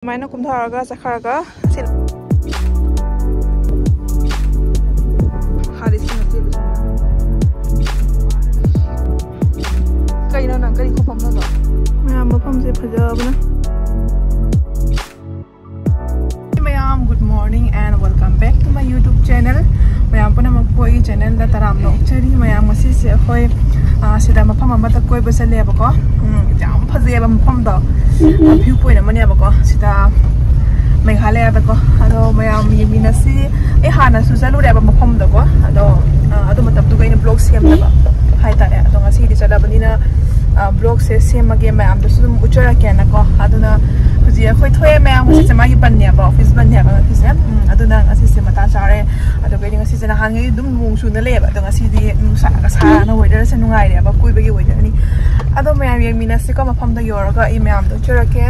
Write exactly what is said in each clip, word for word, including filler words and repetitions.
ꯑꯗꯨꯃꯥꯏꯅ ꯀꯨꯝꯊꯔꯒ ꯆꯠꯈ꯭ꯔꯒ ꯁꯤ ꯍꯥꯟꯅ ꯏꯁꯤꯡ ꯑꯁꯤ ꯀꯩꯅꯣ ꯅꯪ ꯀꯔꯤ ꯈꯨꯐꯝꯅꯣꯗꯣ? ꯃꯌꯥꯝ ꯃꯐꯝꯁꯦ ꯐꯖꯕꯅ꯫ Hey ꯃꯌꯥꯝ, good morning and welcome back to my YouTube channel. ꯃꯌꯥꯝ ꯄꯨꯝꯅꯃꯛꯄꯨ ꯑꯩꯒꯤ channelꯗ ꯇꯔꯥꯝꯅ ꯑꯣꯛꯆꯔꯤ꯫ ꯃꯌꯥꯝ, ꯉꯁꯤꯁꯦ ꯑꯩꯈꯣꯏ, ꯑ, ꯁꯤꯗ ꯃꯐꯝ ꯑꯃꯗ ꯀꯣꯏꯕ ꯆꯠꯂꯦꯕꯀꯣ꯫ ꯎꯝ, ꯌꯥꯝ ꯐꯖꯩꯑꯕ ꯃꯐꯝꯗꯣ꯫ ꯎꯝ, ꯎꯝ꯫ View point ꯑꯃꯅꯦꯕꯀꯣ꯫ ꯁꯤꯗ ꯃꯦꯘꯥꯂꯌꯥꯗꯀꯣ꯫ ꯑꯗꯣ ꯃꯌꯥꯝ ꯌꯦꯡꯃꯤꯟꯅꯁꯤ꯫ ꯑꯩ ꯍꯥꯟꯅꯁꯨ ꯆꯠꯂꯨꯔꯦꯕ ꯃꯐꯝꯗꯀꯣ꯫ ꯑꯗꯣ, ꯑ, ꯑꯗꯨ ꯃꯇꯝꯗꯨꯒ ꯑꯩꯅ vlog ꯁꯦꯝꯗꯕ ꯍꯥꯏꯇꯥꯔꯦ꯫ ꯑꯗꯣ ꯉꯁꯤꯗꯤ ꯆꯠꯂꯕꯅꯤꯅ, ꯑ, vlogꯁꯦ ꯁꯦꯝꯃꯒꯦ, ꯃꯌꯥꯝꯗꯁꯨ ꯑꯗꯨꯝ ꯎꯠꯆꯔꯛꯀꯦꯅꯀꯣ꯫ ꯑꯗꯨꯅ ꯍꯧꯖꯤꯛ ꯑꯩꯈꯣꯏ ꯊꯣꯛꯑꯦ ꯃꯌꯥꯝ꯫ ꯉꯁꯤꯁꯦ ꯃꯥꯒꯤ ꯕꯟꯅꯦꯕ, office ꯕꯟꯅꯦꯕ ꯉꯁꯤꯁꯦ꯫ ꯎꯝ, ꯑꯗꯨꯅ ꯉꯁꯤꯁꯦ ꯃꯇꯥ ꯆꯥꯔꯦ꯫ ꯑꯗꯨꯒ ꯑꯩꯗꯤ ꯉꯁꯤꯁꯦ, ꯅꯍꯥꯟꯉꯩ ꯑꯗꯨꯝ ꯅꯣꯡ ꯆꯨꯅ ꯂꯩꯌꯦꯕ, ꯑꯗꯣ ꯉꯁꯤꯗꯤ ꯅꯨꯡꯁꯥꯒ ꯁꯥꯔꯒ weatherꯁꯦ ꯅꯨꯡꯉꯥꯏꯔꯦꯕ, ꯀꯣꯏꯕꯒꯤ weatherꯅꯤ꯫ ꯑꯗꯣ ꯃꯌꯥꯝ ꯌꯦꯡꯃꯤꯟꯅꯁꯤꯀꯣ, ꯃꯐꯝꯗ ꯌꯧꯔꯒ ꯑꯩ ꯃꯌꯥꯝꯗꯣ ꯎꯠꯆꯔꯛꯀꯦ꯫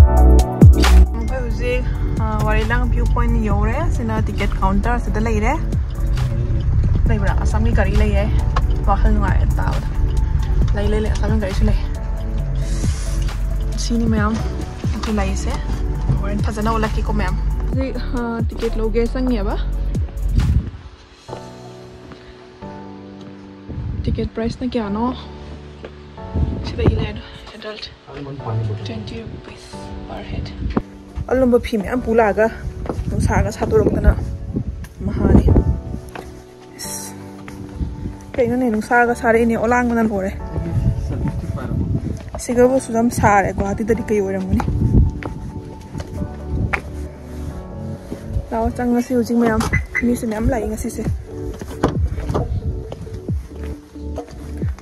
ꯑꯩꯈꯣꯏ ꯍꯧꯖꯤꯛ, ꯑ, ꯋꯥꯔꯦꯂꯥꯡ view point ꯌꯧꯔꯦ꯫ ꯁꯤꯅ ticket counter ꯁꯤꯗ ꯂꯩꯔꯦ꯫ ꯂꯩꯕ꯭ꯔꯥ? ꯑꯁꯥꯝꯒꯤ ꯒꯥꯔꯤ ꯂꯩꯌꯦ꯫ ꯋꯥꯈꯜ ꯅꯨꯡꯉꯥꯏꯔꯦ ꯇꯥꯕꯗ꯫ ꯂꯩ, ꯂꯩ, ꯂꯩ꯫ ꯑꯁꯥꯝꯒꯤ ꯒꯥꯔꯤꯁꯨ ꯂꯩ꯫ ꯁꯤꯅꯤ ꯃꯌꯥꯝ ꯑꯩꯈꯣꯏ ꯂꯩꯁꯦ꯫ ꯍꯣꯔꯦꯟ ꯐꯖꯅ ꯎꯠꯂꯛꯀꯦꯀꯣ ꯃꯌꯥꯝ꯫ ꯍꯧꯖꯤꯛ, ꯑ, ticket ꯂꯧꯒꯦ ꯆꯪꯉꯦꯕ꯫ Ticket priceꯅ ꯀꯌꯥꯅꯣ? ꯁꯤꯗ ꯏ ꯂꯩꯔꯦ꯫ Adult twenty rupees per head. ꯑꯂꯨꯝꯕ ꯐꯤ ꯃꯌꯥꯝ ꯄꯨ ꯂꯥꯛꯑꯒ ꯅꯨꯡꯁꯥꯒ ꯁꯥꯗꯣꯔꯛꯇꯅ ꯃꯍꯥꯅꯤ꯫ ꯏꯁ, ꯀꯩꯅꯣꯅꯦ, ꯅꯨꯡꯁꯥꯒ ꯁꯥꯔꯛꯏꯅꯦ, ꯑꯣꯂꯥꯡꯕꯅ ꯂꯣꯏꯔꯦ꯫ ꯁꯤꯒꯕꯨꯁꯨ ꯌꯥꯝ ꯁꯥꯔꯦ꯫ ꯒꯨꯋꯥꯍꯥꯇꯤꯗꯗꯤ ꯀꯩ ꯑꯣꯏꯔꯝꯒꯅꯤ? ꯂꯥꯛꯑꯣ, ꯆꯪꯉꯁꯤ ꯍꯧꯖꯤꯛ ꯃꯌꯥꯝ꯫ ꯃꯤꯁꯨ ꯃꯌꯥꯝ ꯂꯥꯛꯏ ꯉꯁꯤꯁꯦ꯫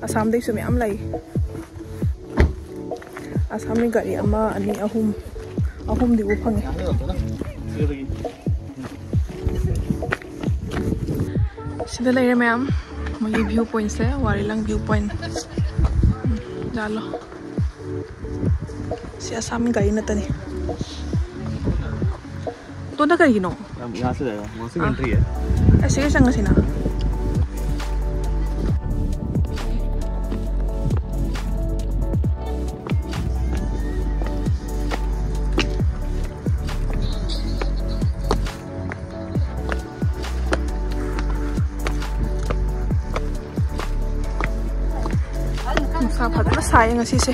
ꯑꯁꯥꯝꯗꯩꯁꯨ ꯃꯌꯥꯝ ꯂꯥꯛꯏ꯫ ꯑꯁꯥꯝꯒꯤ ꯒꯥꯔꯤ ꯑꯃ, ꯑꯅꯤ, ꯑꯍꯨꯝ, ꯑꯍꯨꯝꯗꯤ ꯎ ꯐꯪꯉꯦ꯫ ꯁꯤꯗ ꯂꯩꯔꯦ ꯃꯌꯥꯝ꯫ ꯃꯣꯏꯒꯤ view pointꯁꯦ, ꯋꯥꯔꯤꯂꯪ view point꯫ ꯎꯝ, ꯖꯥꯠꯂꯣ꯫ ꯁꯤ ꯑꯁꯥꯝꯒꯤ ꯒꯥꯔꯤ ꯅꯠꯇꯅꯤ꯫ ꯇꯣꯟꯗ ꯀꯔꯤꯒꯤꯅꯣ? ꯌꯥꯝ ꯉꯥꯁꯤ ꯂꯩꯔꯣ꯫ ꯉꯥꯁꯤ ꯑꯥ꯫ Entry ꯌꯦ꯫ ꯑꯁꯤꯒ ꯆꯪꯉꯁꯤꯅ꯫ ꯅꯨꯡꯁꯥ ꯐꯖꯅ ꯁꯥꯏꯌꯦ ꯉꯁꯤꯁꯦ꯫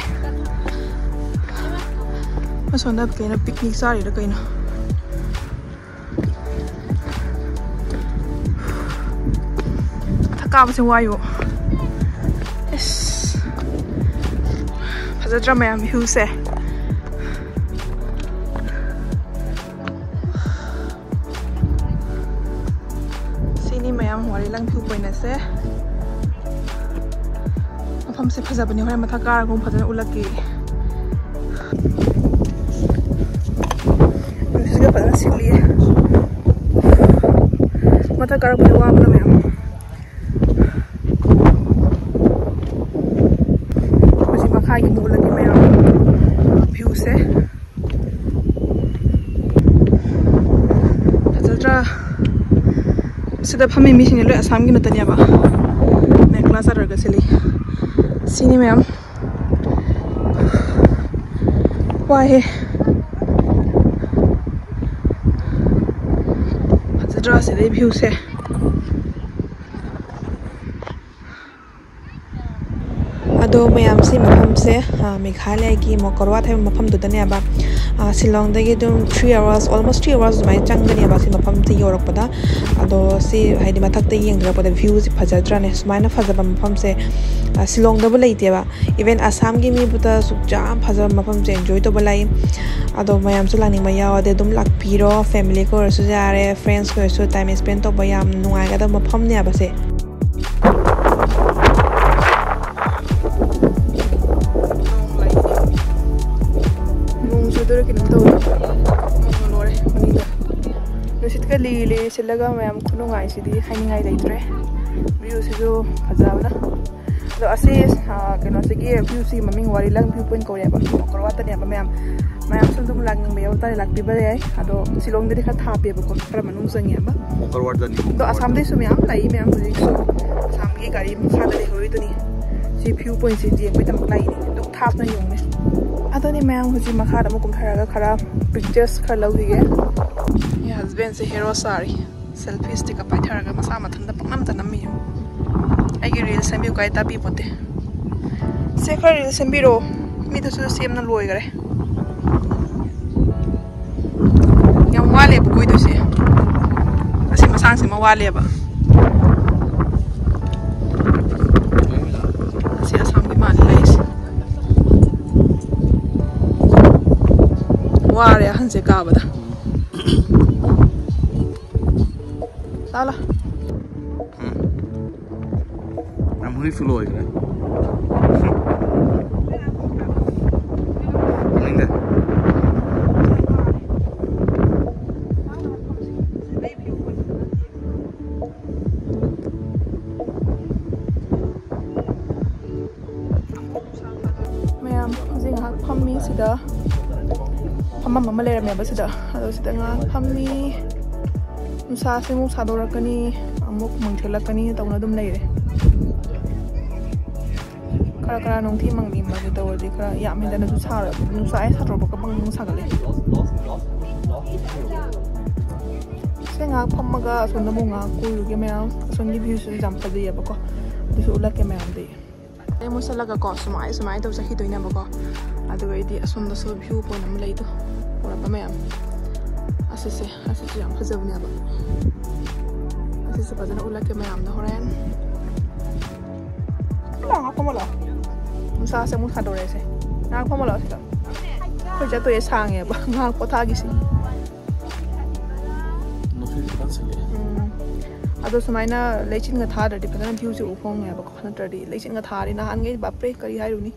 ꯑꯁꯣꯝꯗ ꯀꯩꯅꯣ picnic ꯆꯥꯔꯤꯔ ꯀꯩꯅꯣ꯫ ꯃꯊꯛ ꯀꯥꯕꯁꯦ ꯋꯥꯏꯌꯣ꯫ ꯏꯁ꯫ ꯐꯖꯗ꯭ꯔꯥ ꯃꯌꯥꯝ viewꯁꯦ? ꯁꯤꯅꯤ ꯃꯌꯥꯝ ꯋꯥꯔꯤꯂꯪ view pointꯁꯦ꯫ ꯃꯐꯝꯁꯦ ꯐꯖꯕꯅꯤ, ꯍꯣꯔꯦꯟ ꯃꯊꯛ ꯀꯥꯔꯒ ꯑꯃꯨꯛ ꯐꯖꯅ ꯎꯠꯂꯛꯀꯦ꯫ ꯅꯨꯡꯁꯤꯠꯁꯤꯒ ꯐꯖꯅ ꯁꯤꯠꯂꯤꯌꯦ꯫ ꯃꯊꯛ ꯀꯥꯔꯛꯄꯗ ꯋꯥꯕꯅ ꯃꯌꯥꯝ꯫ ꯍꯧꯖꯤꯛ ꯃꯈꯥꯒꯤ ꯑꯃꯨꯛ ꯎꯠꯂꯛꯀꯦ ꯃꯌꯥꯝ viewꯁꯦ꯫ ꯐꯖꯗ꯭ꯔꯥ? ꯁꯤꯗ ꯐꯝꯃꯤ ꯃꯤꯁꯤꯡꯁꯦ ꯂꯣꯏ ꯑꯁꯥꯝꯒꯤ ꯅꯠꯇꯅꯦꯕ꯫ ꯃꯦꯈꯂꯥ ꯆꯥꯗꯔꯒ ꯁꯦꯠꯂꯤ꯫ ꯁꯤꯅꯤ ꯃꯌꯥꯝ꯫ ꯋꯥꯏꯍꯦ꯫ ꯐꯖꯗ꯭ꯔꯥ ꯁꯤꯗꯩ viewꯁꯦ? ꯑꯗꯣ ꯃꯌꯥꯝꯁꯤ ꯃꯐꯝꯁꯦ, ꯑ, ꯃꯦꯘꯥꯂꯌꯒꯤ ꯃꯣꯀꯔꯋꯥꯠ ꯍꯥꯏꯕ ꯃꯐꯝꯗꯨꯗꯅꯦꯕ꯫ ꯑ, ꯁꯤꯂꯣꯡꯗꯒꯤ ꯑꯗꯨꯝ three hours, almost three hours ꯑꯗꯨꯃꯥꯏꯅ ꯆꯪꯒꯅꯦꯕ ꯁꯤ ꯃꯐꯝꯁꯤ ꯌꯧꯔꯛꯄꯗ꯫ ꯑꯗꯣ ꯁꯤ ꯍꯥꯏꯗꯤ ꯃꯊꯛꯇ ꯌꯦꯡꯊꯔꯛꯄꯗ viewꯁꯤ ꯐꯖꯗ꯭ꯔꯅꯦ? ꯁꯨꯃꯥꯏꯅ ꯐꯖꯕ ꯃꯐꯝꯁꯦ, ꯑ, ꯁꯤꯂꯣꯡꯗꯕꯨ ꯂꯩꯇꯦꯕ꯫ Even ꯑꯁꯥꯝꯒꯤ ꯃꯤꯕꯨꯗ ꯑꯁꯨꯛ ꯌꯥꯝ ꯐꯖꯕ ꯃꯐꯝꯁꯦ enjoy ꯇꯧꯕ ꯂꯥꯛꯏ꯫ ꯑꯗꯣ ꯃꯌꯥꯝꯁꯨ ꯂꯥꯛꯅꯤꯡꯕ ꯌꯥꯎꯔꯗꯤ ꯑꯗꯨꯝ ꯂꯥꯛꯄꯤꯔꯣ, familyꯒ ꯑꯣꯏꯔꯁꯨ ꯌꯥꯔꯦ, friendsꯀ ꯑꯣꯏꯔꯁꯨ time spend ꯇꯧꯕ ꯌꯥꯝ ꯅꯨꯡꯉꯥꯏꯒꯗꯕ ꯃꯐꯝꯅꯦꯕ ꯁꯦ꯫ ꯅꯣꯡ ꯆꯨꯗꯣꯏꯔꯥ ꯀꯩꯅꯣꯝ ꯇꯧꯔꯦ꯫ ꯅꯣꯡꯅ ꯂꯣꯏꯔꯦ ꯃꯅꯤꯡꯗ꯫ ꯅꯨꯡꯁꯤꯠꯀ ꯂꯤꯔꯤ ꯂꯤꯔꯤ ꯁꯤꯠꯂꯒ ꯃꯌꯥꯝ ꯈꯨꯅꯨꯡꯉꯥꯏꯁꯤꯗꯤ ꯍꯥꯏꯅꯤꯡꯉꯥꯏ ꯂꯩꯇ꯭ꯔꯦ꯫ Viewꯁꯤꯁꯨ ꯐꯖꯕꯅ꯫ ꯑꯗꯣ ꯑꯁꯤ, ꯑ, ꯀꯩꯅꯣꯁꯤꯒꯤ viewꯁꯤꯒꯤ ꯃꯃꯤꯡ ꯋꯥꯔꯤꯂꯪ view point ꯀꯧꯋꯦꯕ꯫ ꯃꯣꯀꯔꯋꯥꯠꯇꯅꯦꯕ ꯃꯌꯥꯝ꯫ ꯃꯌꯥꯝꯁꯨ ꯑꯗꯨꯝ ꯂꯥꯛꯅꯤꯡꯕ ꯌꯥꯎ ꯇꯥꯔꯗꯤ ꯂꯥꯛꯄꯤꯕ ꯌꯥꯏ꯫ ꯑꯗꯣ ꯁꯤꯂꯣꯡꯗꯗꯤ ꯈꯔ ꯊꯥꯞꯄꯦꯕꯀꯣ, ꯈꯔ ꯃꯅꯨꯡ ꯆꯪꯉꯦꯕ꯫ ꯃꯣꯀꯔꯋꯥꯠꯇꯅꯤ, ꯑꯗꯣ ꯃꯣꯀꯔꯋꯥꯠ꯫ ꯑꯁꯥꯝꯗꯩꯁꯨ ꯃꯌꯥꯝ ꯂꯥꯛꯏ, ꯃꯌꯥꯝ ꯍꯧꯖꯤꯛꯁꯨ ꯑꯁꯥꯝꯒꯤ ꯒꯥꯔꯤ ꯃꯈꯥꯗ ꯂꯩꯍꯧꯔꯤꯗꯨꯅꯤ꯫ ꯁꯤ view pointꯁꯤ ꯌꯦꯡꯕꯩꯗꯃꯛ ꯂꯥꯛꯏꯅꯤ꯫ ꯑꯗꯨꯛ ꯊꯥꯞꯅ ꯌꯦꯡꯉꯨꯅꯦ꯫ ꯑꯗꯨꯅꯤ ꯃꯌꯥꯝ ꯍꯧꯖꯤꯛ ꯃꯈꯥꯗ ꯑꯃꯨꯛ ꯀꯨꯝꯊꯔꯒ ꯈꯔ pictures ꯈꯔ ꯂꯧꯈꯤꯒꯦ꯫ ꯑꯩ husbandꯁꯦ hero ꯁꯥꯔꯤ꯫ Selfie stickꯀ ꯄꯥꯏꯊꯔꯒ ꯃꯁꯥ ꯃꯊꯟꯇ ꯄꯪꯅꯝꯇ ꯅꯝꯃꯤ꯫ ꯑꯩꯒꯤ reel ꯁꯦꯝꯕꯤꯌꯨ ꯀꯥꯏ ꯇꯥꯕꯤꯄꯣꯠꯇꯦ꯫ ꯁꯦ, ꯈꯔ reel ꯁꯦꯝꯕꯤꯔꯣ꯫ ꯃꯤꯗꯁꯨ ꯁꯦꯝꯅ ꯂꯣꯏꯈꯔꯦ꯫ ꯌꯥꯝ ꯋꯥꯠꯂꯦꯕ ꯀꯣꯏꯗꯣꯏꯁꯦ꯫ ꯑꯁꯤ ꯃꯁꯥꯡꯁꯤꯃ ꯋꯥꯠꯂꯦꯕ꯫ ꯑꯁꯤ ꯑꯁꯥꯝꯒꯤ ꯃꯥꯜꯂꯦ ꯂꯩꯁꯦ꯫ ꯋꯥꯔꯦ ꯑꯍꯟꯁꯦ ꯀꯥꯕꯗ꯫ ꯂꯥ ꯂꯥ꯫ ꯎꯝ꯫ ꯌꯥꯝ ꯍꯨꯏ ꯐꯨ ꯂꯣꯏꯈ꯭ꯔꯦ꯫ ꯃꯅꯤꯡꯗ꯫ ꯃꯌꯥꯝ ꯍꯧꯖꯤꯛ ꯉꯥꯏꯍꯥꯛ ꯐꯝꯃꯤ ꯁꯤꯗ꯫ ꯐꯝꯐꯝ ꯑꯃ ꯂꯩꯔꯝꯃꯦꯕ ꯁꯤꯗ꯫ ꯑꯗꯣ ꯁꯤꯗ ꯉꯥꯏꯍꯥꯛ ꯐꯝꯃꯤ꯫ ꯅꯨꯡꯁꯥꯁꯦ ꯑꯃꯨꯛ ꯁꯥꯗꯣꯔꯛꯀꯅꯤ, ꯑꯃꯨꯛ ꯃꯪꯁꯤꯜꯂꯛꯀꯅꯤ ꯇꯧꯅ ꯑꯗꯨꯝ ꯂꯩꯔꯦ꯫ ꯈꯔ ꯈꯔ ꯅꯨꯡꯊꯤ ꯃꯪꯂꯤ ꯃꯪꯂꯤ ꯇꯧꯔꯗꯤ ꯈꯔ ꯌꯥꯝ ꯍꯦꯟꯗꯅꯁꯨ ꯁꯥꯔꯣꯏ꯫ ꯅꯨꯡꯁꯥ ꯍꯦꯛ ꯁꯥꯗꯣꯔꯛꯄꯒ ꯕꯪ ꯕꯪ ꯁꯥꯒꯠꯂꯦ꯫ ꯁꯤ ꯉꯥꯏꯍꯥꯛ ꯐꯝꯃꯒ ꯑꯁꯣꯝꯗ ꯑꯃꯨꯛ ꯉꯥꯏꯍꯥꯛ ꯀꯣꯏꯔꯨꯒꯦ ꯃꯌꯥꯝ꯫ ꯑꯁꯣꯝꯒꯤ viewꯁꯤꯁꯨ ꯌꯥꯝ ꯐꯖꯩꯌꯦꯕꯀꯣ꯫ ꯑꯗꯨꯁꯨ ꯎꯠꯂꯛꯀꯦ ꯃꯌꯥꯝꯗ꯫ ꯑꯗꯩ ꯃꯨꯠꯁꯜꯂꯒꯀꯣ ꯁꯨꯃꯥꯏ ꯁꯨꯃꯥꯏꯅ ꯇꯧ ꯆꯠꯈꯤꯗꯣꯏꯅꯦꯕꯀꯣ꯫ ꯑꯗꯨꯒ ꯑꯩꯗꯤ ꯑꯁꯣꯝꯗꯁꯨ ꯚ꯭ꯌꯨ ꯄꯣꯏꯟ ꯑꯃ ꯂꯩꯗꯣ ꯎꯔꯛꯄ ꯃꯌꯥꯝ꯫ ꯑꯁꯤꯁꯦ ꯑꯁꯤꯁꯨ ꯌꯥꯝ ꯐꯖꯕꯅꯦꯕ꯫ ꯑꯁꯤꯁꯨ ꯐꯖꯅ ꯎꯠꯂꯛꯀꯦ ꯃꯌꯥꯝꯗ ꯍꯣꯔꯦꯟ꯫ ꯂꯥꯛꯑꯣ, ꯉꯥꯏꯍꯥꯛ ꯐꯝꯃꯣ ꯂꯥꯛꯑꯣ꯫ ꯅꯨꯡꯁꯥꯁꯦ ꯑꯃꯨꯛ ꯁꯥꯗꯣꯔꯛꯑꯦꯁꯦ꯫ ꯉꯥꯏꯍꯥꯛ ꯐꯝꯃꯣ ꯂꯥꯛꯑꯣ ꯁꯤꯗ꯫ ꯑꯩꯈꯣꯏ ꯆꯠꯇꯣꯏꯁꯦ ꯁꯥꯡꯉꯦꯕ꯫ ꯉꯥꯏꯍꯥꯛ ꯄꯣꯊꯥꯈꯤꯁꯤ꯫ ꯅꯨꯡꯁꯤꯠꯁꯨ ꯀꯟꯅ ꯁꯤꯠꯂꯛꯑꯦ꯫ ꯎꯝ꯫ ꯑꯗꯣ ꯁꯨꯃꯥꯏꯅ ꯂꯩꯆꯤꯟꯒ ꯊꯥꯗ꯭ꯔꯗꯤ ꯐꯖꯅ ꯚ꯭ꯌꯨꯁꯦ ꯎ ꯐꯪꯉꯦꯕꯀꯣ꯫ ꯅꯠꯇ꯭ꯔꯗꯤ ꯂꯩꯆꯤꯟꯒ ꯊꯥꯔꯗꯤ ꯅꯍꯥꯟꯈꯩ ꯕꯥꯞꯔꯦ ꯀꯔꯤ ꯍꯥꯏꯔꯨꯅꯤ꯫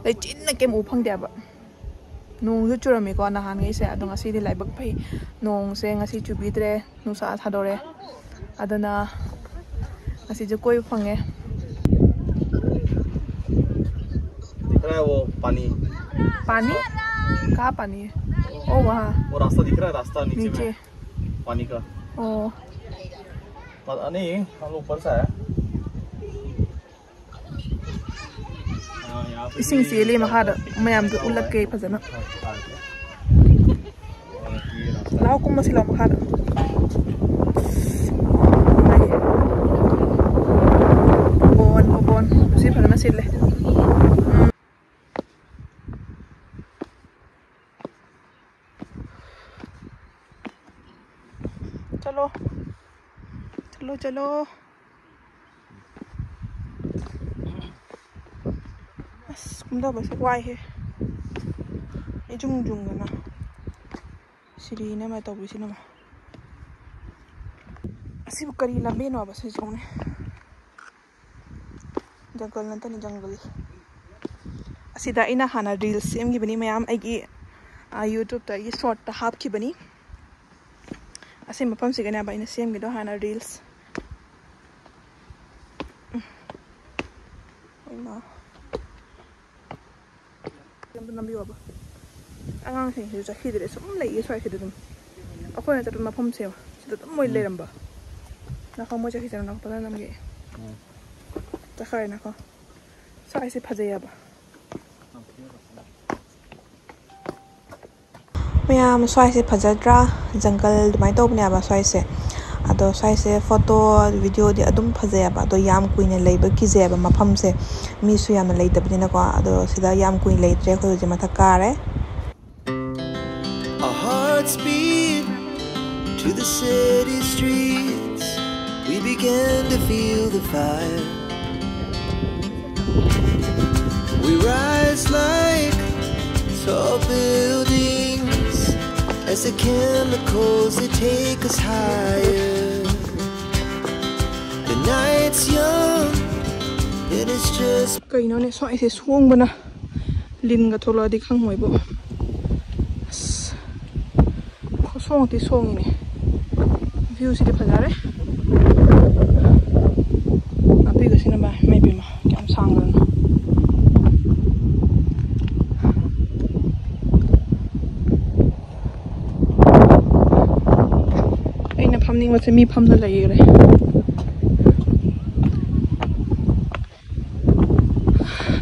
ꯂꯩꯆꯤꯟꯅ ꯀꯩꯝ ꯎ ꯐꯪꯗꯦꯕ꯫ ꯅꯣꯡꯁꯨ ꯆꯨꯔꯝꯃꯤꯀꯣ ꯅꯍꯥꯟꯈꯩꯁꯦ, ꯑꯗꯣ ꯉꯁꯤꯗꯤ ꯂꯥꯏꯕꯛ ꯐꯩ꯫ ꯅꯣꯡꯁꯦ ꯉꯁꯤ ꯆꯨꯕꯤꯗ꯭ꯔꯦ, ꯅꯨꯡꯁꯥ ꯁꯥꯗꯣꯔꯛꯑꯦ꯫ ꯑꯗꯨꯅ ꯉꯁꯤꯁꯨ ꯀꯣꯏꯕ ꯐꯪꯉꯦ꯫ दिख रहा है वो पानी? पानी? कहाँ पानी है? ओ, वहाँ। वो रास्ता दिख रहा है, रास्ता नीचे नीचे। में पानी का। ओ। पता नहीं, हम लोग ऊपर से आए। हाँ, यहाँ पे ꯏꯁꯤꯡ भी ꯆꯦꯜꯂꯤ ꯃꯈꯥꯗ, ꯃꯌꯥꯝꯗꯣ ꯎꯠꯂꯛꯀꯦ ꯐꯖꯅ꯫ ꯂꯥꯎ ꯀꯨꯝꯃꯁꯤ ꯂꯥꯎ ꯃꯈꯥꯗ꯫ ꯅꯨꯡꯉꯥꯏꯌꯦ꯫ Pond, pond. ꯁꯤ ꯐꯖꯅ ꯁꯤꯠꯂꯦ꯫ ꯎꯝ꯫ चलो, चलो, चलो। ꯑꯁ, ꯀꯨꯝꯊꯕꯁꯦ ꯋꯥꯏꯍꯦ꯫ ꯏꯖꯨꯡ ꯖꯨꯡꯗꯅ꯫ ꯁꯤꯔꯤꯅ ꯑꯃ ꯇꯧꯕꯤꯁꯤꯅ ꯑꯃ꯫ ꯑꯁꯤꯕꯨ ꯀꯔꯤ ꯂꯝꯕꯦꯟꯅꯣꯕ ꯁꯤꯁꯨꯅꯦ? ꯖꯪꯒꯜ ꯅꯠꯇꯅ ꯖꯪꯒꯜ꯫ ꯑꯁꯤꯗ ꯑꯩꯅ ꯍꯥꯟꯅ ꯔꯤꯜꯁ ꯁꯦꯝꯈꯤꯕꯅꯤ ꯃꯌꯥꯝ, ꯑꯩꯒꯤ, ꯑ, ꯌꯨꯇ꯭ꯌꯨꯕꯇ ꯑꯩꯒꯤ ꯁꯣꯔꯠꯇ ꯍꯥꯞꯈꯤꯕꯅꯤ꯫ ꯑꯁꯤ ꯃꯐꯝꯁꯤꯒꯅꯦꯕ ꯑꯩꯅ ꯁꯦꯝꯈꯤꯗꯣ ꯍꯥꯟꯅ ꯔꯤꯜꯁ꯫ ꯎꯝ꯫ ꯏꯃꯥ꯫ ꯑꯝꯇ ꯅꯝꯕꯤꯌꯣꯕ꯫ ꯑꯉꯥꯡꯁꯤꯡꯁꯤꯁꯨ ꯆꯠꯈꯤꯗ꯭ꯔꯦ, ꯁꯨꯝ ꯂꯩꯌꯦ ꯁ꯭ꯋꯥꯏꯁꯤꯗ ꯑꯗꯨꯝ꯫ ꯑꯩꯈꯣꯏꯅ ꯆꯠꯄ ꯃꯐꯝꯁꯦ ꯁꯤꯗ ꯑꯗꯨꯝ ꯃꯣꯏ ꯎꯝ꯫ ꯂꯩꯔꯝꯕ꯫ ꯅꯥꯀꯣ, ꯃꯣꯏ ꯆꯠꯈꯤꯁꯦ ꯅꯥꯀꯣ, ꯐꯖꯅ ꯅꯝꯒꯦ꯫ ꯎꯝ꯫ ꯆꯠꯈ꯭ꯔꯦ ꯅꯥꯀꯣ꯫ ꯁ꯭ꯋꯥꯏꯁꯦ ꯐꯖꯩꯌꯦꯕ꯫ ꯃꯌꯥꯝ, ꯁ꯭ꯋꯥꯏꯁꯦ ꯐꯖꯗ꯭ꯔꯥ? ꯖꯪꯒꯜ ꯑꯗꯨꯃꯥꯏꯅ ꯇꯧꯕꯅꯦꯕ ꯁ꯭ꯋꯥꯏꯁꯦ꯫ ꯑꯗꯣ ꯁ꯭ꯋꯥꯏꯁꯦ ꯐꯣꯇꯣ ꯚꯤꯗꯤꯑꯣꯗꯤ ꯑꯗꯨꯝ ꯐꯖꯩꯑꯕ, ꯑꯗꯣ ꯌꯥꯝ ꯀꯨꯏꯅ ꯂꯩꯕ ꯀꯤꯖꯩꯑꯕ, ꯃꯐꯝꯁꯦ ꯃꯤꯁꯨ ꯌꯥꯝꯅ ꯂꯩꯇꯕꯅꯤꯅꯀꯣ꯫ ꯑꯗꯣ ꯁꯤꯗ ꯌꯥꯝ ꯀꯨꯏꯅ ꯂꯩꯇ꯭ꯔꯦ, ꯑꯩꯈꯣꯏ ꯍꯧꯖꯤꯛ ꯃꯊꯛ ꯀꯥꯔꯦ꯫ Our hearts beat to the city streets. We began to feel the fire. We rise like tall buildings as the chemicals, they take us higher. The night's young, it is just. ꯀꯩꯅꯣꯅꯦ, ꯁ꯭ꯋꯥꯏꯁꯦ ꯁꯣꯡꯕꯅ꯫ ꯂꯤꯟꯒ ꯊꯣꯛꯂꯛꯑꯗꯤ ꯈꯪꯉꯣꯏꯕꯣ꯫ ꯑꯁ, ꯈꯨꯁꯣꯡꯗꯤ ꯁꯣꯡꯉꯤꯅꯦ꯫ ꯚ꯭ꯌꯨꯁꯤꯗꯤ ꯐꯖꯔꯦ꯫ ꯅꯥꯄꯤꯒꯁꯤꯅ ꯚꯥꯏ, ꯃꯩ ꯄꯦꯝꯃ, ꯀꯌꯥꯝ ꯁꯥꯡꯈ꯭ꯔꯅꯣ꯫ ꯑꯩꯅ ꯐꯝꯅꯤꯡꯕꯁꯦ ꯃꯤ ꯐꯝꯅ ꯂꯩꯈ꯭ꯔꯦ꯫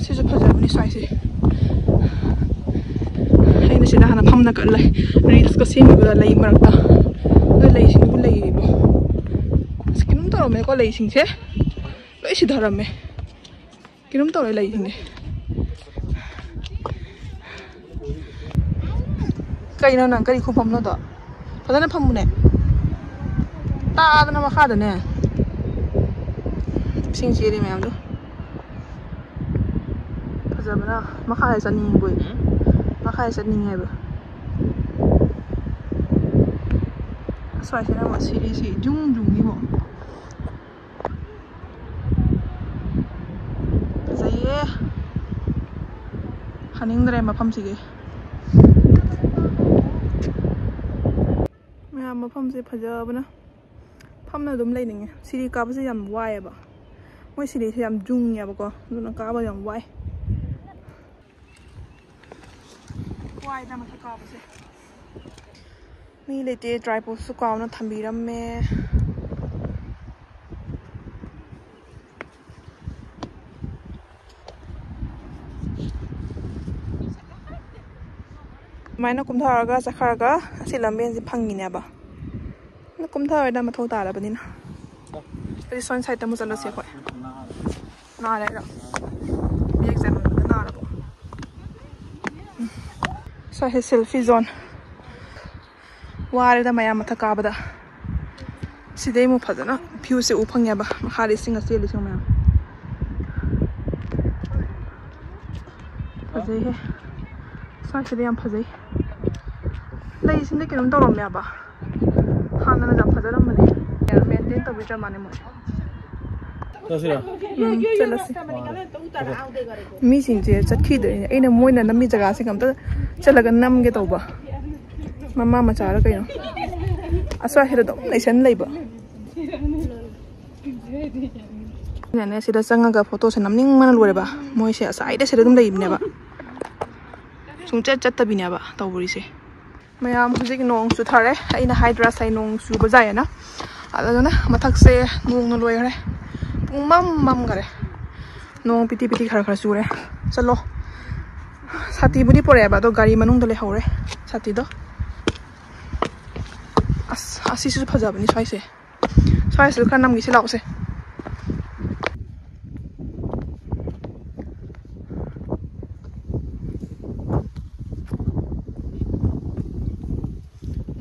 ꯁꯤꯁꯨ ꯐꯖꯕꯅꯤ ꯁ꯭ꯋꯥꯏꯁꯦ꯫ ꯑꯩꯅ ꯁꯤꯗ ꯍꯥꯟꯅ ꯐꯝꯅ ꯀꯠꯂꯦ꯫ ꯔꯤꯜꯁꯀ ꯁꯦꯝꯃꯤꯕꯗ ꯂꯩ ꯃꯔꯛꯇ꯫ ꯑꯗꯨ ꯂꯩꯁꯤꯡꯗꯨꯕꯨ ꯂꯩꯔꯤꯕꯣ? ꯑꯁ, ꯀꯩꯅꯣꯝ ꯇꯧꯔꯝꯃꯦꯀꯣ, ꯂꯩꯁꯤꯡꯁꯦ ꯂꯣꯏ ꯁꯤꯊꯔꯝꯃꯦ꯫ ꯀꯩꯅꯣꯝ ꯇꯧꯔꯦ ꯂꯩꯁꯤꯡꯁꯦ꯫ ꯀꯩꯅꯣ ꯅꯪ ꯀꯔꯤ ꯈꯨꯐꯝꯅꯣꯗꯣ? ꯐꯖꯅ ꯐꯝꯃꯨꯅꯦ꯫ ꯇꯥꯗꯅ ꯃꯈꯥꯗꯅꯦ꯫ ꯏꯁꯤꯡ ꯆꯦꯜꯂꯤ ꯃꯌꯥꯝꯗꯣ꯫ ꯐꯖꯕꯅ ꯃꯈꯥꯗ ꯆꯠꯅꯤꯡꯕꯣꯏ꯫ ꯃꯈꯥꯗ ꯆꯠꯅꯤꯡꯉꯦꯕ꯫ ꯑꯁ꯭ꯋꯥꯏꯁꯤꯅ ꯑꯃꯨꯛ ꯁꯤꯔꯤꯁꯤ ꯖꯨꯝ ꯖꯨꯝꯒꯤꯕꯣ꯫ ꯐꯖꯩꯌꯦ꯫ ꯍꯥꯅꯤꯡꯗ꯭ꯔꯦ ꯃꯐꯝꯁꯤꯒꯤ꯫ ꯃꯌꯥꯝ ꯃꯐꯝꯁꯦ ꯐꯖꯕꯅ ꯐꯝꯅ ꯑꯗꯨꯝ ꯂꯩꯅꯤꯡꯉꯦ꯫ ꯁꯤꯔꯤ ꯀꯥꯕꯁꯦ ꯌꯥꯝ ꯋꯥꯏꯑꯦꯕ꯫ ꯃꯣꯏ ꯁꯤꯔꯤꯁꯦ ꯌꯥꯝ ꯖꯨꯡꯉꯦꯕꯀꯣ, ꯑꯗꯨꯅ ꯀꯥꯕ ꯌꯥꯝ ꯋꯥꯏ꯫ ꯋꯥꯏꯗ ꯃꯊꯛ ꯀꯥꯕꯁꯦ꯫ ꯃꯤ ꯂꯩꯇꯦ, ꯇ꯭ꯔꯥꯏꯄꯣꯠꯁꯨ ꯀꯥꯎꯅ ꯊꯝꯕꯤꯔꯝꯃꯦ꯫ ꯑꯗꯨꯃꯥꯏꯅ ꯀꯨꯝꯊꯔꯒ ꯆꯠꯈ꯭ꯔꯒ ꯑꯁꯤ ꯂꯝꯕꯦꯟꯁꯦ ꯐꯪꯉꯤꯅꯦꯕ꯫ ꯑꯗꯣ ꯀꯨꯝꯊꯔꯣꯏꯗ, ꯃꯊꯧ ꯇꯥꯔꯕꯅꯤꯅ꯫ ꯑꯗꯨꯗꯤ ꯁꯣꯝ ꯁꯥꯏꯗꯇ ꯑꯃꯨꯛ ꯆꯠꯂꯁꯦ ꯑꯩꯈꯣꯏ꯫ ꯅꯥꯔꯦ ꯍꯥꯏꯔꯣ? ꯕꯦꯛ ꯆꯟꯕꯗ ꯅꯥꯔꯕꯣ? ꯎꯝ꯫ ꯁ꯭ꯋꯥꯏꯁꯦ selfie zone꯫ ꯋꯥꯔꯦꯗ ꯃꯌꯥꯝ ꯃꯊꯛ ꯀꯥꯕꯗ꯫ ꯁꯤꯗꯩ ꯑꯃꯨꯛ ꯐꯖꯅ viewꯁꯦ ꯎ ꯐꯪꯉꯦꯕ, ꯃꯈꯥꯗ ꯏꯁꯤꯡꯒ ꯆꯦꯜꯂꯤꯁꯦ ꯃꯌꯥꯝ꯫ ꯐꯖꯩꯍꯦ꯫ ꯁ꯭ꯋꯥꯏꯁꯤꯗꯤ ꯌꯥꯝ ꯐꯖꯩ꯫ ꯂꯩꯁꯤꯡꯗꯤ ꯀꯩꯅꯣꯝ ꯇꯧꯔꯝꯃꯦꯕ꯫ ꯍꯥꯟꯅꯅ ꯌꯥꯝ ꯐꯖꯔꯝꯕꯅꯦ꯫ Maintain ꯇꯧꯕꯤꯗ꯭ꯔ ꯃꯥꯜꯂꯦ ꯃꯣꯏ꯫ ꯆꯠꯁꯤꯔꯣ? ꯎꯝ, ꯆꯠꯂꯁꯤ꯫ ꯃꯤꯁꯤꯡꯁꯦ ꯆꯠꯈꯤꯗ꯭ꯔꯦꯅꯦ꯫ ꯑꯩꯅ ꯃꯣꯏꯅ ꯅꯝꯃꯤ ꯖꯒꯥꯁꯤꯒ ꯑꯝꯇ ꯆꯠꯂꯒ ꯅꯝꯒꯦ ꯇꯧꯕ꯫ ꯃꯃꯥ ꯃꯆꯥꯔ ꯀꯩꯅꯣ꯫ ꯑꯁ꯭ꯋꯥꯏꯁꯤꯗ ꯑꯗꯨꯝ ꯂꯩꯁꯟ ꯂꯩꯕ꯫ ꯑꯩꯅꯅꯦ ꯁꯤꯗ ꯆꯪꯉꯒ photoꯁꯦ ꯅꯝꯅꯤꯡꯕꯅ ꯂꯣꯏꯔꯦꯕ꯫ ꯃꯣꯏꯁꯦ ꯑꯁꯥꯏꯗ ꯁꯤꯗ ꯑꯗꯨꯝ ꯂꯩꯕꯅꯦꯕ꯫ ꯁꯨꯡꯆꯠ ꯆꯠꯇꯕꯤꯅꯦꯕ ꯇꯧꯔꯤꯁꯦ꯫ ꯃꯌꯥꯝ ꯍꯧꯖꯤꯛ ꯅꯣꯡ ꯆꯨꯊꯔꯦ꯫ ꯑꯩꯅ ꯍꯥꯏꯗ꯭ꯔꯥ ꯉꯁꯥꯏ ꯅꯣꯡ ꯆꯨꯕ ꯖꯥꯏꯌꯦꯅ꯫ ꯑꯗꯨꯗꯨꯅ ꯃꯊꯛꯁꯦ ꯅꯣꯡꯅ ꯂꯣꯏꯈ꯭ꯔꯦ꯫ ꯄꯨꯡ ꯃꯝ ꯃꯝꯈꯔꯦ꯫ ꯅꯣꯡ ꯄꯤꯇꯤ ꯄꯤꯇꯤ ꯈꯔ ꯈꯔ ꯆꯨꯔꯦ꯫ ꯆꯠꯂꯣ꯫ ꯁꯥꯇꯤꯕꯨꯗꯤ ꯄꯨꯔꯛꯑꯦꯕ, ꯑꯗꯣ ꯒꯥꯔꯤ ꯃꯅꯨꯡꯗ ꯂꯩꯍꯧꯔꯦ ꯁꯥꯇꯤꯗꯣ꯫ ꯑꯁ, ꯑꯁꯤꯁꯨ ꯐꯖꯕꯅꯤ ꯁ꯭ꯋꯥꯏꯁꯦ꯫ ꯁ꯭ꯋꯥꯏꯁꯤꯗ ꯈꯔ ꯅꯝꯈꯤꯁꯤ ꯂꯥꯛꯎꯁꯦ꯫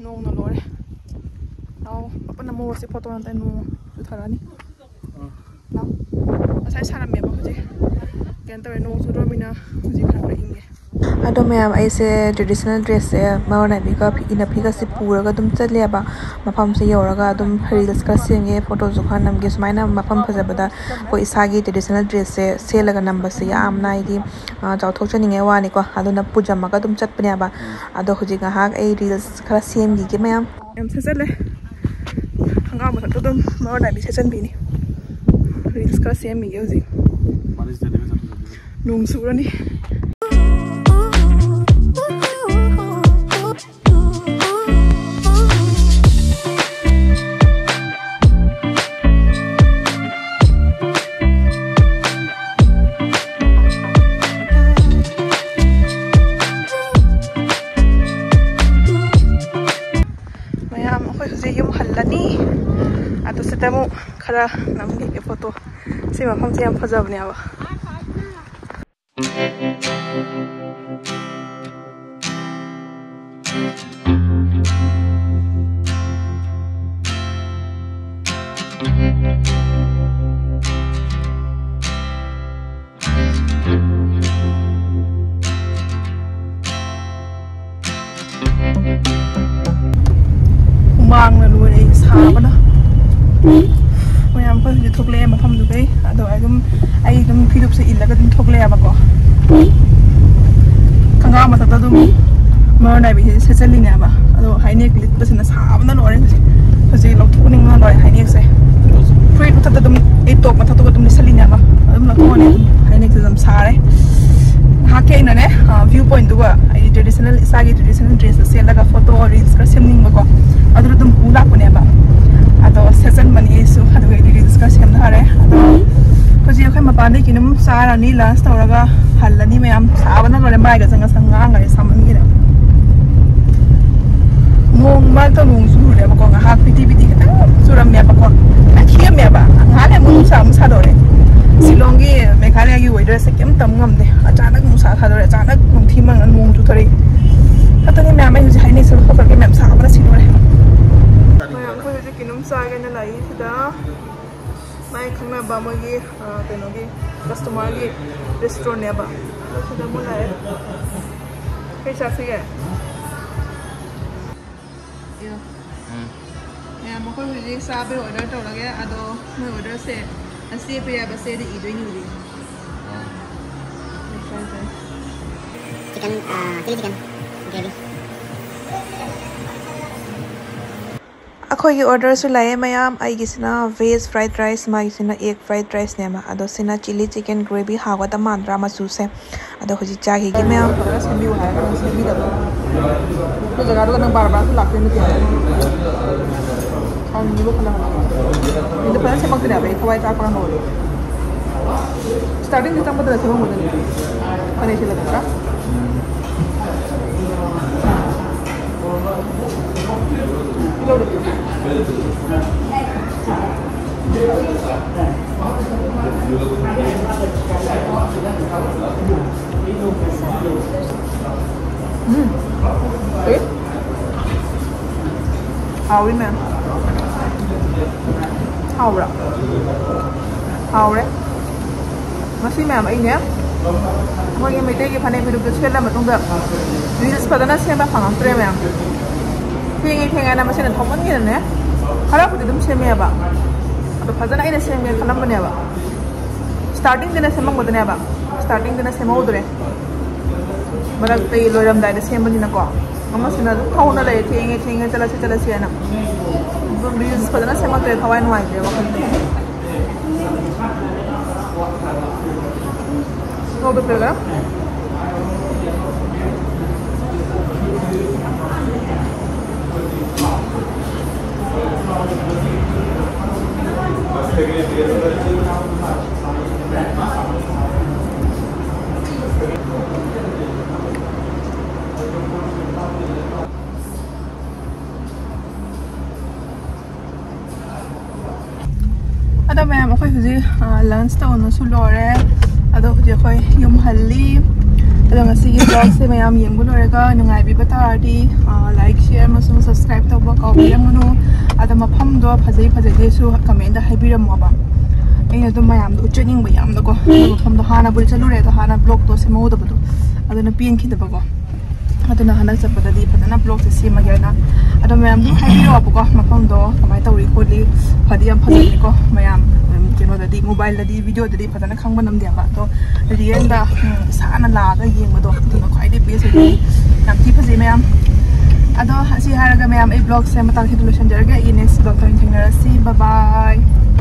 ꯅꯣꯡꯅ ꯂꯣꯏꯔꯦ꯫ ꯂꯥꯛꯑꯣ, ꯄꯞꯄ ꯅꯝꯃꯣ, ꯁꯤ photo ꯅꯠꯇꯦ, ꯅꯣꯡ ꯆꯨꯊꯔꯛꯑꯅꯤ꯫ ꯂꯥꯛꯑꯣ꯫ ꯉꯁꯥꯏ ꯁꯥꯔꯝꯃꯦꯕ, ꯍꯧꯖꯤꯛ ꯀꯩꯅꯣ ꯇꯧꯔꯦ, ꯅꯣꯡ ꯆꯨꯗ꯭ꯔꯃꯤꯅ ꯍꯧꯖꯤꯛ ꯈꯔ ꯈꯔ ꯏꯪꯉꯦ꯫ ꯑꯗꯣ ꯃꯌꯥꯝ, ꯑꯩꯁꯦ traditional dressꯁꯦ ꯃꯔꯣꯟ ꯅꯥꯏꯕꯤꯒ ꯏꯅꯐꯤꯒꯁꯦ ꯄꯨꯔꯒ ꯑꯗꯨꯝ ꯆꯠꯂꯦꯕ꯫ ꯃꯐꯝꯁꯦ ꯌꯧꯔꯒ ꯑꯗꯨꯝ reels ꯈꯔ ꯁꯦꯝꯒꯦ, photoꯁꯨ ꯈꯔ ꯅꯝꯒꯦ꯫ ꯁꯨꯃꯥꯏꯅ ꯃꯐꯝ ꯐꯖꯕꯗ ꯑꯩꯈꯣꯏ ꯏꯁꯥꯒꯤ traditional dressꯁꯦ ꯁꯦꯠꯂꯒ ꯅꯝꯕꯁꯦ ꯌꯥꯝꯅ ꯍꯥꯏꯗꯤ, ꯑ, ꯆꯥꯎꯊꯣꯛꯆꯅꯤꯡꯉꯥꯏ ꯋꯥꯅꯤꯀꯣ꯫ ꯑꯗꯨꯅ ꯄꯨꯖꯝꯃꯒ ꯑꯗꯨꯝ ꯆꯠꯄꯅꯦꯕ꯫ ꯑꯗꯣ ꯍꯧꯖꯤꯛ ꯉꯥꯏꯍꯥꯛ ꯑꯩ reels ꯈꯔ ꯁꯦꯝꯈꯤꯒꯦ ꯃꯌꯥꯝ꯫ ꯌꯥꯝ ꯁꯦꯠꯆꯜꯂꯦ꯫ ꯈꯪꯒꯥꯎ ꯃꯊꯛꯇ ꯑꯗꯨꯝ ꯃꯔꯣꯟ ꯅꯥꯏꯕꯤ ꯁꯦꯠꯆꯟꯕꯤꯅꯤ꯫ Reels ꯈꯔ ꯁꯦꯝꯃꯤꯒꯦ ꯍꯧꯖꯤꯛ꯫ ꯅꯣꯡ ꯆꯨꯔꯅꯤ꯫ ꯃꯌꯥꯝ, ꯑꯩꯈꯣꯏ ꯍꯧꯖꯤꯛ ꯌꯨꯝ ꯍꯜꯂꯅꯤ꯫ ꯈꯔ ꯅꯝꯈꯤꯒꯦ ꯐꯣꯇꯣ꯫ ꯁꯤ ꯃꯐꯝꯁꯦ ꯌꯥꯝ ꯐꯖꯕꯅꯦꯕ꯫ ꯍꯨꯃꯥꯡꯅ ꯂꯣꯏꯔꯦ ꯑꯩ ꯁꯥꯕꯅ꯫ ꯃꯌꯥꯝ ꯑꯩꯈꯣꯏ ꯍꯧꯖꯤꯛ ꯊꯣꯛꯂꯛꯑꯦ ꯃꯐꯝꯗꯨꯗꯩ꯫ ꯑꯗꯣ ꯑꯩ ꯑꯗꯨꯝ, ꯑꯩ ꯑꯗꯨꯝ ꯐꯤꯔꯨꯞꯁꯦ ꯏꯜꯂꯒ ꯑꯗꯨꯝ ꯊꯣꯛꯂꯛꯑꯦꯕꯀꯣ꯫ ꯈꯪꯒꯥꯎ ꯃꯊꯛꯇ ꯑꯗꯨꯝ ꯃꯔꯣꯟ ꯅꯥꯏꯕꯤꯁꯦ ꯁꯦꯠꯆꯜꯂꯤꯅꯦꯕ꯫ ꯑꯗꯣ ꯍꯥꯏꯅꯦꯛ ꯂꯤꯠꯄꯁꯤꯅ ꯁꯥꯕꯅ ꯂꯣꯏꯔꯦ ꯍꯧꯖꯤꯛ꯫ ꯍꯧꯖꯤꯛ ꯂꯧꯊꯣꯛꯅꯤꯡꯕꯅ ꯂꯣꯏꯔꯦ ꯍꯥꯏꯅꯦꯛꯁꯦ꯫ ꯐꯨꯔꯤꯠ ꯃꯊꯛꯇ ꯑꯗꯨꯝ, ꯑꯩ ꯇꯣꯞ ꯃꯊꯛꯇꯨꯒ ꯑꯗꯨꯝ ꯂꯤꯠꯁꯜꯂꯤꯅꯦꯕ꯫ ꯑꯗꯨꯝ ꯂꯧꯊꯣꯛꯑꯅꯤ ꯑꯗꯨꯝ꯫ ꯍꯥꯏꯅꯦꯛꯁꯦ ꯑꯗꯨꯝ ꯁꯥꯔꯦ꯫ ꯉꯥꯏꯍꯥꯛꯀꯤ ꯑꯩꯅꯅꯦ, ꯑ, view pointꯗꯨꯒ ꯑꯩ traditional, ꯏꯁꯥꯒꯤ traditional dressꯇ ꯁꯦꯠꯂꯒ photo reels ꯈꯔ ꯁꯦꯝꯅꯤꯡꯕꯀꯣ꯫ ꯑꯗꯨꯗ ꯑꯗꯨꯝ ꯄꯨ ꯂꯥꯛꯄꯅꯦꯕ꯫ ꯑꯗꯣ ꯁꯦꯠꯆꯟꯕꯅꯤ ꯑꯩꯁꯨ꯫ ꯑꯗꯨꯒ ꯑꯩꯗꯤ reels ꯈꯔ ꯁꯦꯝꯊꯔꯦ꯫ ꯑꯗꯣ ꯍꯧꯖꯤꯛ ꯑꯩꯈꯣꯏ ꯃꯄꯥꯟꯗꯒꯤ ꯀꯩꯅꯣꯝ ꯆꯥꯔꯅꯤ, lunch ꯇꯧꯔꯒ ꯍꯜꯂꯅꯤ ꯃꯌꯥꯝ꯫ ꯁꯥꯕꯅ ꯂꯣꯏꯔꯦ, ꯃꯥꯏꯒꯁꯦ ꯉꯁꯪ ꯉꯥꯡꯈꯔꯦ ꯁꯥꯃꯟꯒꯤꯗ꯫ ꯅꯣꯡ ꯃꯔꯛꯇ ꯅꯣꯡ ꯆꯨꯔꯦꯕꯀꯣ, ꯉꯥꯏꯍꯥꯛ ꯄꯤꯇꯤ ꯄꯤꯇꯤ ꯈꯤꯇꯪ ꯆꯨꯔꯝꯃꯦꯕꯀꯣ, ꯌꯥꯝ ꯈꯤꯑꯝꯃꯦꯕ꯫ ꯉꯥꯏꯍꯥꯛ ꯂꯩꯔ ꯑꯃꯨꯛ ꯅꯨꯡꯁꯥ ꯑꯃꯨꯛ ꯁꯥꯗꯣꯔꯛꯑꯦ꯫ ꯁꯤꯂꯣꯡꯒꯤ, ꯃꯦꯘꯥꯂꯌꯥꯒꯤ weatherꯁꯦ ꯀꯩꯝ ꯇꯝ ꯉꯝꯗꯦ꯫ ꯑꯆꯥꯅꯛ ꯅꯨꯡꯁꯥ ꯁꯥꯗꯣꯔꯛꯑꯦ, ꯑꯆꯥꯅꯛ ꯅꯨꯡꯊꯤ ꯃꯪꯉ ꯅꯣꯡ ꯆꯨꯊꯣꯔꯛꯏ꯫ ꯈꯛꯇꯅꯤ ꯃꯌꯥꯝ, ꯑꯩ ꯍꯧꯖꯤꯛ ꯍꯥꯏꯅꯤꯡꯁꯦ ꯂꯧꯊꯣꯛꯈ꯭ꯔꯒꯦ ꯃꯌꯥꯝ, ꯁꯥꯕꯅ ꯁꯤꯗꯣꯔꯦ꯫ ꯃꯌꯥꯝ, ꯑꯩꯈꯣꯏ ꯍꯧꯖꯤꯛ ꯀꯩꯅꯣꯝ ꯆꯥꯒꯦꯅ ꯂꯥꯛꯏ ꯁꯤꯗ꯫ ꯃꯥꯏ ꯈꯪꯅꯕ ꯃꯣꯏꯒꯤ, ꯑ, ꯀꯩꯅꯣꯒꯤ, customerꯒꯤ restaurantꯅꯦꯕ꯫ ꯑꯗꯣ ꯁꯤꯗ ꯑꯃꯨꯛ ꯂꯥꯛꯑꯦ꯫ ꯀꯩ ꯆꯥꯁꯤꯒꯦ? ꯏꯌꯣ꯫ ꯎꯝ꯫ ꯃꯌꯥꯝ, ꯃꯈꯣꯏ ꯍꯧꯖꯤꯛ ꯆꯥꯕꯩ order ꯇꯧꯔꯒꯦ꯫ ꯑꯗꯣ ꯃꯣꯏ orderꯁꯦ ꯑꯆꯦꯠꯄ ꯌꯥꯕ ꯆꯦꯗ ꯏꯗꯣꯏꯅꯤ ꯍꯧꯖꯤꯛ꯫ Chicken, ꯑ, chili chicken gravy꯫ ꯑꯩꯈꯣꯏꯒꯤ orderꯁꯨ ꯂꯥꯛꯑꯦ ꯃꯌꯥꯝ꯫ ꯑꯩꯒꯤꯁꯤꯅ veg fried rice, ꯃꯥꯒꯤꯁꯤꯅ egg fried riceꯅꯦꯕ꯫ ꯑꯗꯣ ꯁꯤꯅ chili chicken gravy꯫ ꯍꯥꯎꯒꯗꯕ ꯃꯥꯟꯗ꯭ꯔꯥ ꯃꯆꯨꯁꯦ? ꯑꯗꯣ ꯍꯧꯖꯤꯛ ꯆꯥꯈꯤꯒꯦ ꯃꯌꯥꯝ꯫ ꯐꯖꯅ ꯁꯦꯝꯕꯤꯌꯨ ꯍꯥꯏꯔꯒ ꯅꯪ ꯁꯦꯝꯕꯤꯗꯕ꯫ ꯑꯗꯨ ꯖꯒꯥꯗꯨꯗ ꯅꯪ ꯕꯥꯔ ꯕꯥꯔꯁꯨ ꯂꯥꯛꯇꯣꯏ ꯅꯠꯇꯦ꯫ ꯁꯥꯎꯅꯤꯡꯉꯤꯕꯣ ꯈꯜꯂꯒ꯫ ꯑꯗꯨ ꯐꯖꯅ ꯁꯦꯝꯃꯛꯇ꯭ꯔꯦ ꯍꯥꯏꯕ ꯑꯩ ꯊꯋꯥꯏ ꯆꯥꯛꯄꯅ ꯂꯣꯏꯔꯦ꯫ Startingꯗ ꯆꯪꯕꯗ ꯁꯦꯝꯃꯝꯒꯗꯕꯅꯤ꯫ ꯐꯅꯦꯛ ꯁꯦꯠꯂꯛꯀꯗ꯭ꯔꯥ? ꯇꯤꯜꯍꯧꯗꯣ ꯄꯤꯔꯛꯑꯣ꯫ ꯎꯝ꯫ ꯑꯦ? ꯍꯥꯎꯋꯤ, ꯃꯦꯝ꯫ ꯍꯥꯎꯕ꯭ꯔꯥ? ꯍꯥꯎꯔꯦ꯫ ꯉꯁꯤ, ꯃꯦꯝ, ꯑꯩꯅꯦ, ꯑꯩꯈꯣꯏꯒꯤ ꯃꯩꯇꯩꯒꯤ ꯐꯅꯦꯛ ꯐꯤꯔꯨꯛꯇꯨ ꯁꯦꯠꯂ ꯃꯇꯨꯡꯗ reels ꯐꯖꯅ ꯁꯦꯝꯕ ꯐꯪꯉꯛꯇ꯭ꯔꯦ, ꯃꯦꯝ꯫ ꯊꯦꯡꯉꯦ, ꯊꯦꯡꯉꯦꯅ ꯃꯁꯤꯅ ꯊꯧꯃꯟꯒꯤꯗꯅꯦ, ꯈꯔꯕꯨꯗꯤ ꯑꯗꯨꯝ ꯁꯦꯝꯃꯦꯕ, ꯑꯗꯣ ꯐꯖꯅ ꯑꯩꯅ ꯁꯦꯝꯒꯦ ꯈꯜꯂꯝꯕꯅꯦꯕ꯫ Starting ꯗꯅ ꯁꯦꯝꯃꯝꯒꯗꯅꯦꯕ, starting ꯗꯅ ꯁꯦꯝꯍꯧꯗ꯭ꯔꯦ꯫ ꯃꯔꯛꯇ ꯂꯣꯏꯔꯝꯗꯥꯏꯗ ꯁꯦꯝꯕꯅꯤꯅꯀꯣ, ꯑꯃꯁꯤꯅ ꯑꯗꯨꯝ ꯊꯧꯅ ꯂꯩꯔꯦ, "ꯊꯦꯡꯉꯦ, ꯊꯦꯡꯉꯦ, ꯆꯠꯂꯁꯤ, ꯆꯠꯂꯁꯤ" ꯍꯥꯏꯅ꯫ ꯑꯗꯨꯝ reels ꯐꯖꯅ ꯁꯦꯝꯃꯛꯇ꯭ꯔꯦ, ꯊꯋꯥꯏ ꯅꯨꯡꯉꯥꯏꯇ꯭ꯔꯦ ꯋꯥꯈꯜ꯫ ꯅꯣꯛꯄ ꯐꯦꯜꯂꯦ꯫ ꯑꯗꯣ ꯃꯌꯥꯝ, ꯑꯩꯈꯣꯏ ꯍꯧꯖꯤꯛ, ꯑ, lunch ꯇꯧꯅꯁꯨ ꯂꯣꯏꯔꯦ꯫ ꯑꯗꯣ ꯍꯧꯖꯤꯛ ꯑꯩꯈꯣꯏ ꯌꯨꯝ ꯍꯜꯂꯤ꯫ ꯑꯗꯣ ꯉꯁꯤꯒꯤ vlogꯁꯦ ꯃꯌꯥꯝ ꯌꯦꯡꯕ ꯂꯣꯏꯔꯒ ꯅꯨꯡꯉꯥꯏꯕꯤꯕ ꯇꯥꯔꯗꯤ, ꯑ, like, share ꯑꯃꯁꯨꯡ subscribe ꯇꯧꯕ ꯀꯥꯎꯕꯤꯔꯝꯒꯅꯨ꯫ ꯑꯗꯣ ꯃꯐꯝꯗꯣ ꯐꯖꯩ ꯐꯖꯗꯦꯁꯨ commentꯇ ꯍꯥꯏꯕꯤꯔꯝꯃꯣꯕ꯫ ꯑꯩꯅ ꯑꯗꯨꯝ ꯃꯌꯥꯝꯗꯣ ꯎꯠꯆꯅꯤꯡꯕ ꯌꯥꯝꯅꯀꯣ꯫ ꯑꯗꯣ ꯃꯐꯝꯗꯣ ꯍꯥꯟꯅꯕꯨꯗꯤ ꯆꯠꯂꯨꯔꯦ, ꯑꯗꯣ ꯍꯥꯟꯅ vlogꯇꯣ ꯁꯦꯝꯍꯧꯗꯕꯗꯣ ꯑꯗꯨꯅ ꯄꯦꯟꯈꯤꯗꯕꯀꯣ꯫ ꯑꯗꯨꯅ ꯍꯟꯗꯛ ꯆꯠꯄꯗꯗꯤ ꯐꯖꯅ vlogꯁꯦ ꯁꯦꯝꯃꯒꯦꯅ꯫ ꯑꯗꯣ ꯃꯌꯥꯝ ꯑꯗꯨꯝ ꯍꯥꯏꯕꯤꯔꯛꯑꯣꯕꯀꯣ, ꯃꯐꯝꯗꯣ ꯀꯃꯥꯏꯅ ꯇꯧꯔꯤ ꯈꯣꯠꯂꯤ꯫ ꯐꯗꯤ ꯌꯥꯝ ꯐꯖꯩꯀꯣ ꯃꯌꯥꯝ꯫ ꯎꯝ, ꯀꯩꯅꯣꯗꯗꯤ, mobileꯗꯗꯤ, videoꯗꯗꯤ ꯐꯖꯅ ꯈꯪꯕ ꯉꯝꯗꯦꯕ꯫ ꯑꯗꯣ realꯗ, ꯎꯝ, ꯏꯁꯥꯅ ꯂꯥꯛꯑꯒ ꯌꯦꯡꯕꯗꯣ ꯑꯗꯨꯅ ꯈ꯭ꯋꯥꯏꯗꯒꯤ best ꯑꯣꯏꯗꯣꯏꯅꯤ꯫ ꯌꯥꯝ ꯊꯤ ꯐꯖꯩ ꯃꯌꯥꯝ꯫ ꯑꯗꯣ ꯑꯁꯤ ꯍꯥꯏꯔꯒ ꯃꯌꯥꯝ, ꯑꯩ vlogꯁꯦ ꯃꯇꯥꯡꯁꯤꯗ ꯂꯣꯏꯁꯤꯟꯖꯔꯒꯦ꯫ ꯑꯩ next vlogꯇ ꯑꯣꯏꯅ ꯊꯦꯡꯅꯔꯁꯤ꯫ Bye bye꯫